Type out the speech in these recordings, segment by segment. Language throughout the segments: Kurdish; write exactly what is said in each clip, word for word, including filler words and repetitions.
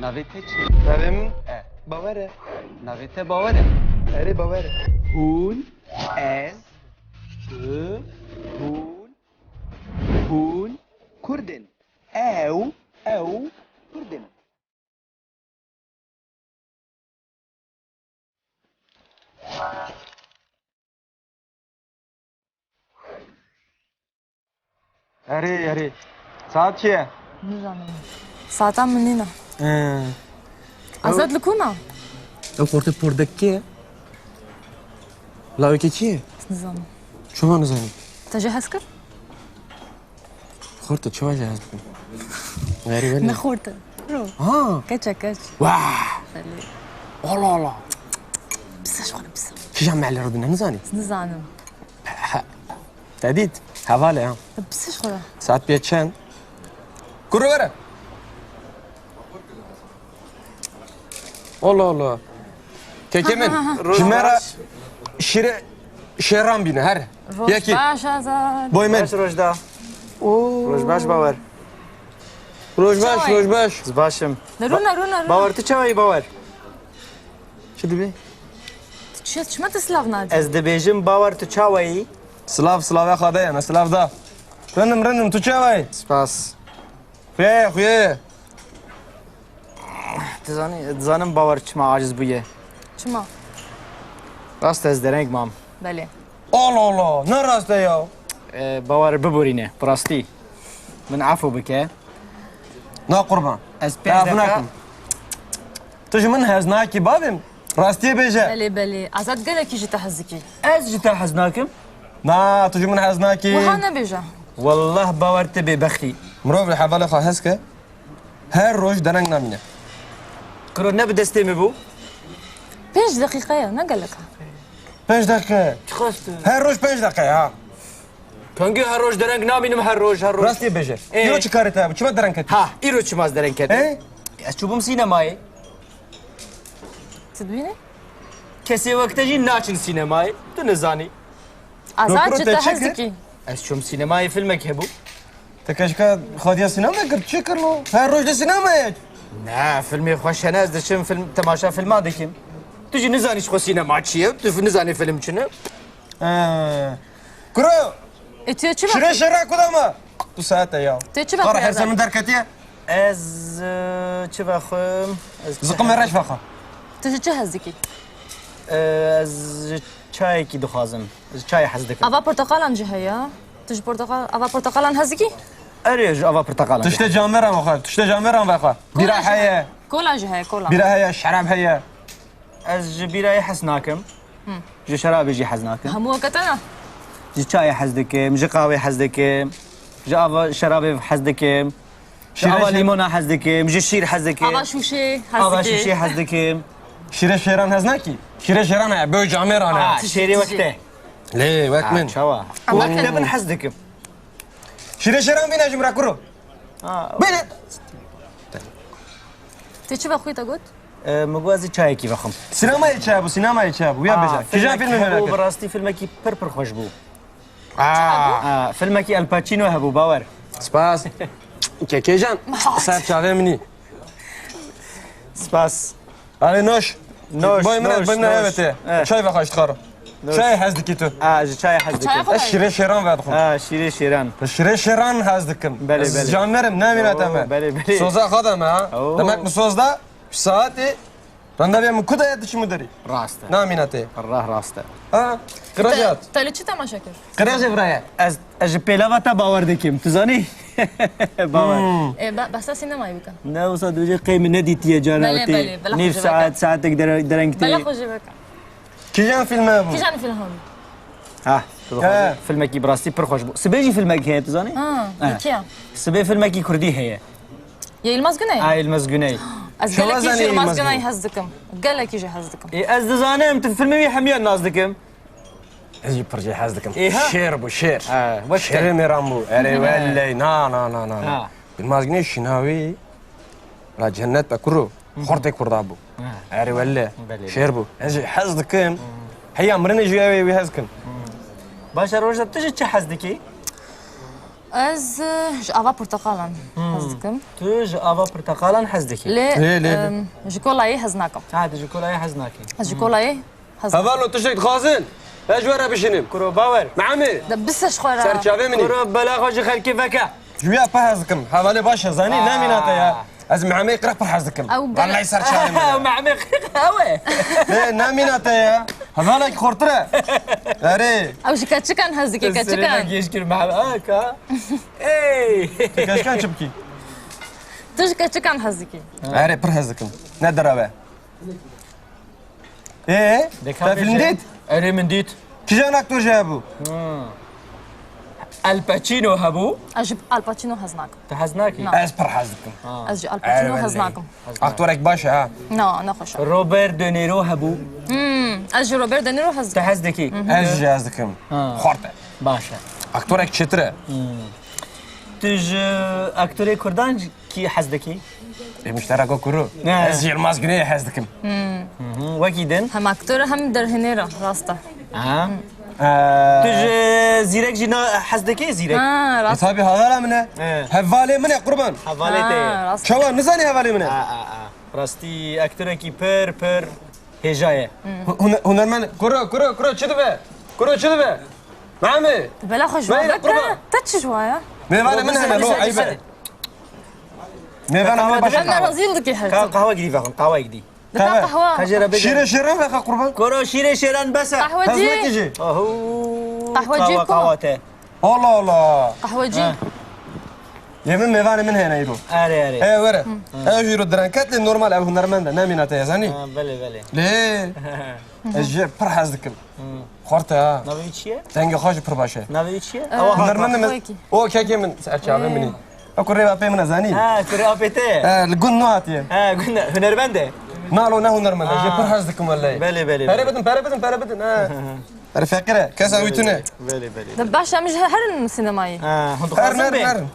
Navê te çi ye? Navê min E. Bawer e. Navê te Bawer e? Erê, Bawer e. Hûn, ez, tu, hûn, hûn Kurd in. Ew, ew Kurd in. Erê, erê. Saet çi ye? Nizanim. Saeta min nîne. Ee. Azad li ku ne? Ew xortê pordek kê ye? Lawekê kê ye? Nizanim. Çima nizanî? Te jê hez kir? Xorte, çawa jê hez bikim? Werî welê. Ne xorte. Ro. Ha. Keç e, keç. Wah! Belê. Allah Allah. Pisa ji xwe re, pisa. Kîjan mehlê re dine nizanî? Nizanim. He. Te dît? Hevalê ha. Pisa ji xwe re. Saet pê çend? Kuro were. Allah Allah. Kekê min, ha, ha, ha, ji me re şîrê şêran bîne, her. Roj yekî. Baş Azad. Boy min. Baş Rojda. Oo. Roj baş Bawer. Roj baş, çawa yî? Roj baş. Ez baş im. Ne rû, ne rû, ne rû. Bawer, tu çawa yî Bawer? Çi dibê? Tu çi, çima tu silav nadî? Ez dibêjim Bawer, tu çawa yî? Silav, silavê xwe de ye, me silav da. Rind im, rind im, tu çawa yî? Spas. Xuya ye, xuya ye. Dizanî, dizanim Bawer çima aciz bûye. Çima? Rast e, ez dereng mam. Belê. Allah Allah, ne rast e ya? E, Bawer biborîne, bi rastî. Min efû bike. Na qurban. Ez pênc deqa nakim. Tu ji min hez nakî bavê min? Rastiyê bêje. Belê, belê. Azad gelekî ji te hez dikî. Ez ji te hez nakim. Na, tu ji min hez nakî. Wiha nebêje. Wallah Bawer, tu bêbextî. Mirov li hevalê xwe hez ke, her roj dereng namîne. Kuro, ne bi destê min bû? Pênc deqîqe ye, ne gelek e. Pênc deqîqe. Çiqas tu? Her roj pênc deqîqe ye, ha. Kengî her roj dereng namînim, her roj, her roj. Rastiyê bêje. Ê. Îro çi karê te hebû? Çima dereng ketî? Ha, îro çima ez dereng ketim? Ê? Ez çûbûm sînemayê. Tu dibînî? Kesê wek te jî naçin sînemayê. Tu nizanî. Azad, ji te hez dikî. Ez çûm sînemayê, filmek hebû. Te keşka xwediya sînemê kir, çi kir lo? Her roj de sînemayê. Ne, filmê xweş hene, ez diçim film, temaşa filma dikim. Tu jî nizanî ji xwe sînema çi ye, tu nizanî film çi ne? Ee, kuro! Ê, tu çi şire bak- şira kudama? Tu saete ya. Tu çi bak- Qara herse min derketiye? Ez, e, çi vexwim? Ez çi Ziqimê hez- reş vexa. Tu ji çi hez dikî? E, ez ji çayekî dixwazim. Ez çayê hez dikim. Ava porteqalan jî heye. Tu ji porteqal-, ava porteqalan hez dikî? Erê, ji ava porteqalan jî. Tiştê cameran vexa, tiştê cameran vexa. Bîra heye. Kola jî heye, kola. Bîra heye, şerab heye. Ez ji bîrayê hez nakim. Hı. Ji şerabê jî hez nakim. Hemû weke te ne? Ji çayê hez dikim, ji qahwê hez dikim, ji ava şerabê hez dikim, ji ava lîmona hez dikim, ji şîr hez dikim. Ava şûşê hez dikim. Ava şûşê hez dikim. Şîrê şêran hez nakî? Şîrê şêran heye, bê cameran e. Ha, şêrê wek te. Lê wek min. Çawa? Wek te min hez dikim. Şîrê şêran bîne ji min re kuro. Ha. Bîne. Tu çi vexwî te got? E, min got ez ê çayekî vexwim. Sînemayê çi hebû, sînemayê çi hebû? Ya bêje. Kîjan filmê merak kir? Bi rastî filmekî pir pir xweş bû. Aa. Aa, filmekî El Pacino hebû, Bawer. Spas. Kekê can, ser çavê min î. Spas. Erê noş. Noş, boy min, noş, boy min noş. Evet. Çay vexa ji dixwaro. Çayê hez dikî tu? Ha, ji çayê hez dikim. Ez şîrê şêran vedixwim. Ha, şîrê şêran. Ez şîrê şêran hez dikim. Belê, belê. Ez camerim, namîna te me. Belê, belê. Soza xwe de me, ha. Oo. Demek min soz da, ji saetê, randevûya min ku de ye, diçim û derî. Rast e. Namîna te. Rah rast e. Ha? Qiracat. Te li çi temaşe kir? Qirac e viraye. Ez, ez ji pêlava te Bawer dikim, tu zanî? Bawer. Hmm. E, be-, behsa sînemayê bikin. Ne, wisa dibêje qey min nedîtiye cana wê. Belê, belê, bela xwe jê veke. Nîv saet, saetek dere-, dereng tê. Bela xwe jê veke. Kîjan filme hebû? Kîjan film hebû? Ha, tu dixwazî. He. Filmekî bi rastî pir xweş bû. Sibê jî filmek heye, tu zanî? Ha, he. Li kî ye? Sibê filmekî kurdî heye. Yê Yilmaz Güney? Ha, Yilmaz Güney. Ez gelekî jî Yilmaz Güney hez dikim. Gelekî jî hez dikim. Ê, ez dizanim, tu filmê wî hemiya nas dikim. Ez jî pir jê hez dikim. Ê, ha. Şêr bû, şêr. Ha, wek te. Şêrê mêran bû. Erê welley, na, na, na, na, na. Ha. Yilmaz Güney şîna wî. La cennet be kuro. Hı hı. Xortê kurda bû. Ha. Erê welle. Belê. Şêr bû. Ez jî hez dikim. Hı. Heya mirinê jî ew ê wî hez kim. Hı. Baş e, Rojda, tu jî çi hez dikî? Ez, e, ji ava porteqalan hez dikim. Tu ji ava porteqalan hez dikî? Lê, Lê, lê, lê. em, ji kolayê hez nakim. Ha, tu ji kolayê hez nakî. Ez ji kolayê hez nakim. Hevalno, tiştek dixwazin? Ez ji we re bişînim. Kuro, bawer. Mehemê. De bise ji xwe re. Ser çavê min î. Kuro, bela xwe ji xelkê veke. Ji wî ya pir hez dikim. Hevalê baş e, zanî? Aa. Nemîna te ya. Ez Mehemê qireh pir hez dikim. Ew gel- Vallahi ser çavê min e. Mehemê qireh ew e. Lê nemîna te ya. Hevalek xortir e. Erê. Ew ji keçikan hez dike, keçikan. Geş kir Mehemê. Aa, ka. Ey. Tu keçikan çi bikî? Tu ji keçikan hez dikî. Erê, pir hez dikim. Ne dirawe. Ê, te film dît? Erê, min dît. Kîjan aktor jî hebû? Hmm. Al Pacino hebû. Ez ji Al Pacino hez nakim. Tu hez nakî? Na. Ez pir hez dikim. Ha. Ez ji Al Pacino hez nakim. Aktorek baş e, ha. Na, ne xweş e. Robert De Niro hebû. Hmm, ez ji Robert De Niro hez dikim. Tu hez dikî? Ez jî hez dikim. Ha. Xort e. Baş e. Aktorek çêtir e. Hmm. Tu ji aktorê kurdan kî hez dikî? Ê, muştereko kuru. Ne. Ez Yilmaz Güneyê hez dikim. Hı hı. Wekî din? Hem aktor e, hem derhêner e, rast e. Aha. Ee, Tu ji Zîrek jî na hez dikî, Zîrek? Ha, rast. E, tabi, hevala min e. He. Hevalê min e, qurban. Hevalê te ye. Ha, rast. Çawa, nizanî hevalê min e? A, a, a. Rastî aktorekî pir, pir hêja ye. Hu-, huner-, hunermend, kuro, kuro, kuro, çi dibe? Kuro, çi dibe? Mehemê. Bela xwe ji wan veke, te çi ji wan ya? Mêvanê min hene, lo, eyb e. Mêvanê min baş e. Em ne razî dike her tim. Qahwe gidî vexin, qahwe gidî. Dika qahwe. Qehwe. Qehwe. Şîrê şêran vexe qurban. Koro şîrê şêran bes e. Qehwecî. Hez nekî jî. Ahu. Qehwecî qahwe, ko? Qahwe te. Allah Allah. Qehwecî. Ha. Yê min mêvanê min hene îro. Erê, erê. E, were. Ew jî îro direnket lê normal ev hunermend e. Nemîna te ye, zanî? Ha, belê, belê. Lê. Ez jê pir hez dikim. Xort e ha. Navê wî çi ye? Dengê xwe jî pir baş e. Navê wî çi ye? Ee, Ewa hat. Hunermendê me. Wekî. O kekê min ser çavê min î. Ew kurê apê min e, zanî? Ha, kurê apê te. He, li gund nû hatiye. Ha, gund hunermend e. Na lo, ne hunermend e. Jê pir hez dikim wellahî. Belê, belê, belê. Pere bidin, pere bidin, pere bidin. Ha. Pere feqîr e. Kesa wî tune. Belê, belê. De baş, em ji herin sinemayê. Ha, hûn dixwazin bê? Herin, herin.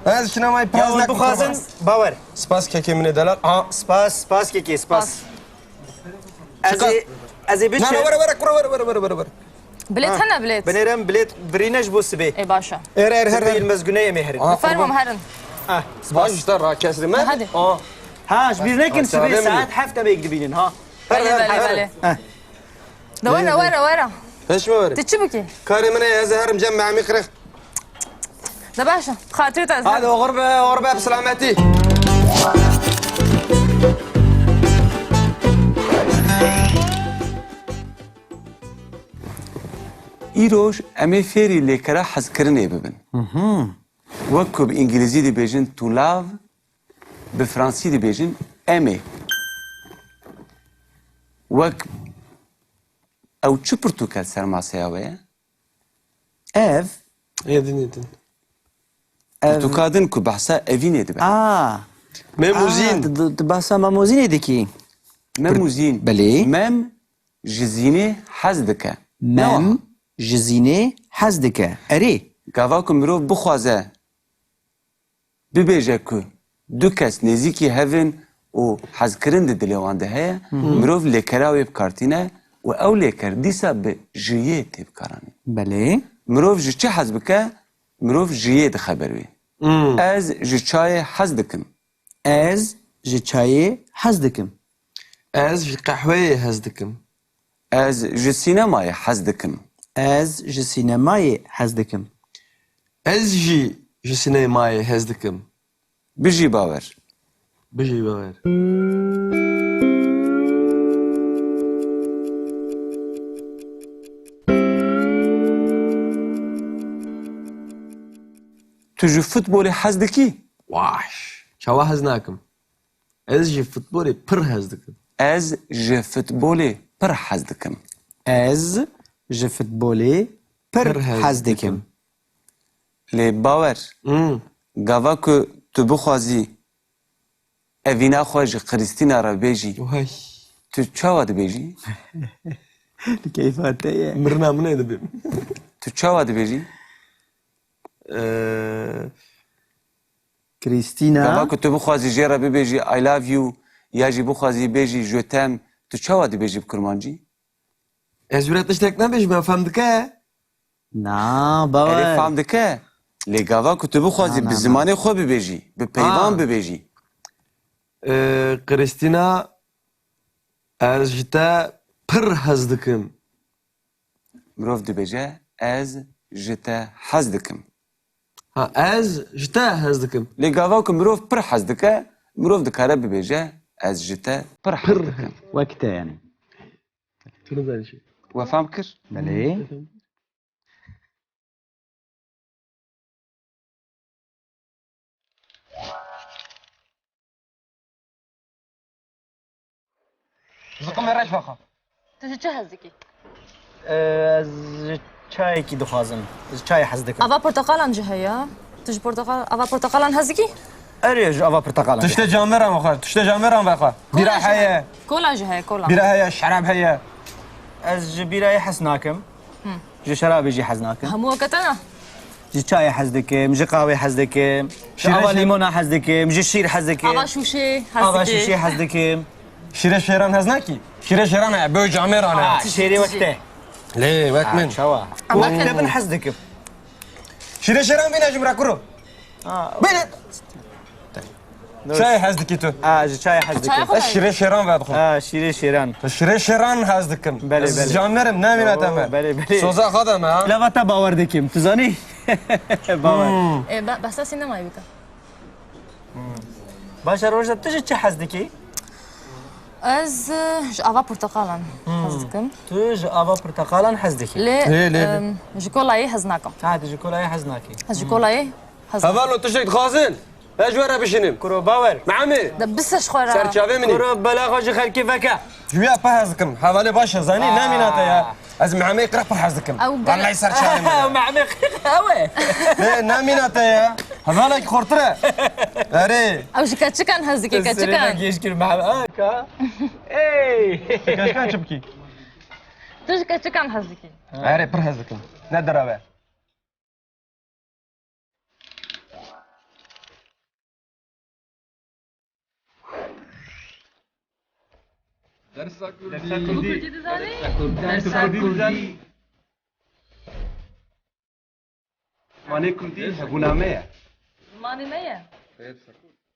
Ez sinemayê pir hez nakim. Ya hûn dixwazin, bawer. Spas kekê min ê delal. Aha. Spas, spas kekê, spas. Spas. Ez ê, ez ê biçim. Na, na, were, were, kuro, were, were, were, were, were. Bilêt hene, bilêt? Binêrem bilêt birîne ji bo sibê. Ê, baş e. Êr, êr, her, her. Sibê Yilmaz Güneyê em ê herin. Fermam herin. Ah, spas. Baş işte, rakesri me. Hadi. Ha, ji bîr nekin sibê saet heft em ê dibînin, ha. Belê, belê, belê. De were, were, were. Hiç mi were? Tu çi bikî? Karê min e, ez ê herim cem Mehemî qirix. De baş e. Xatirê te ez. Hadi oxir be, oxir be, bi selametî. Îroj em ê fêrî lêkera hezkirinê bibin. Mhm. Wek ku bi îngilîzî dibêjin to love, bi fransî dibêjin aimer. Wek ew çi pirtûke li ser maseya we ye? Ev. Ê din, ê din. Ev. Pirtûka din ku behsa evînê dibe. A. Mem û zîn. A, di, di, di behsa mem û zînê dikî? Mem û zîn. Belê. Mem ji zînê hez dike. Mem ji zînê hez dike. Erê. Gava ku mirov bixwaze bibêje ku du kes nêzîkî hev in û hezkirin di dilê wan de heye, mirov lêkera wê bi kar tîne û ew lêker dîsa bi ji yê tê bikaranîn. Belê. Mirov ji çi hez bike, mirov ji yê dixe ber wê. Hmm. Ez ji çayê hez dikim. Ez ji çayê hez dikim. Ez ji qehweyê hez dikim. Ez ji sînemayê hez dikim. Ez ji sînemayê hez dikim. Ez jî ji sînemayê hez dikim. Bijî Bawer. Bijî Bawer. Tu ji futbolê hez dikî? Waş. Çawa hez nakim? Ez ji futbolê pir hez dikim. Ez ji futbolê pir hez dikim. Ez ji futbolê pir hez dikim. Lê Bawer, hmm, gava ku tu bixwazî evîna xwe ji Krîstîna re bêjî, tu çawa dibêjî? Li keyfa te ye. Mirina min ê dibêm. Tu çawa dibêjî? Ee, Krîstîna. Gava ku tu bixwazî jê re bibêjî I love you ya jî bixwazî bêjî je t'aime, tu çawa dibêjî bi kurmancî? Ez wira tiştek nebêjim, ew fam dike. Na, Bawer. Erê, fam dike. Lê gava ku tu bixwazî bi zimanê xwe bibêjî, bi peyvan bibêjî. Ee, Kristîna, ez ji te pir hez dikim. Mirov dibêje, ez ji te hez dikim. Ha, ez ji te hez dikim. Lê gava ku mirov pir hez dike, mirov dikare bibêje, ez ji te pir hez dikim. Wek te yani. Tu nizanî çi. We fam kir? Belê. Ziqimê reş vexa. Tu ji çi hez dikî? Ee, ez ji çayekî dixwazim. Ez çayê hez dikim. Ava porteqalan jî heye. Tu ji porteqal-, ava porteqalan hez dikî? Erê, ji ava porteqalan jî. Tiştê camêran vexa. Tiştê camêran vexa. Bîra heye. Kola jî heye, kola. Bîra heye, şerab heye. Ez ji bîrayê hez nakim. Ji şerabê jî hez nakim. Hemû weke te ne? Ji çayê hez dikim, ji qawê hez dikim, ji ava lîmona hez dikim, ji şîr hez dikim. Ava şûşê hez dikim. Ava şûşê hez dikim. Şîrê şêran hez nakî? Şîrê şêran e, bê camêran e. Ha, şêrê wek te. Lê, wek min. Çawa? Wek te bin hez dikim. Şîrê şêran bîne ji min re kuro. Bîne. Çayê hez dikî tu? Ha, ji çayê hez dikim. Ez şîrê şêran vedixwim. Ha, şîrê şêran. Ez şîrê şêran hez dikim. Belê, belê. Ez camêr im, namîne te me. Belê, belê. Soza xwe de me, ha? Lava te bawer dikim, tu zanî? Bawer. Hmm. E, be-, behsa sînemayê bike. Baş e, Rojda, tu ji çi hez dikî? Ez, e, ji ava porteqalan hez dikim. Tu ji ava porteqalan hez dikî? Lê, lê, lê. Em, ji kolayê hez nakim. Ha, tu ji kolayê hez nakî. Ez ji kolayê hez nakim. Hevalo, tiştek dixwazin? Ez ji we re bişînim. Kuro bawer. Mehamê. De bise ji xwe re. Serçavê min î. Kuro bela xwe ji xelkê veke. Ji wî ya pir hez dikim. Hevalê baş e, zanî, namîna te ya. Ez Mehemê Qirix pir hez dikim. Ew gel- Wellahî ser çavê min. Ew Mehemê Qirix ew e. Lê namîna te ya. Hevalekî xortir e. Erê. Ew ji keçikan hez dike, keçikan. Geş kir Mehemê. Aa, ka. Ey. Tu keçikan çi bikî? Tu ji keçikan hez dikî? Erê, pir hez dikim. Ne dirawe. Dersa Kurdî. Dersa Kurdî. Dersa Kurdî. Zimanê Kurdî hebûna me ye. Zimanê me ye. Dersa Kurdî.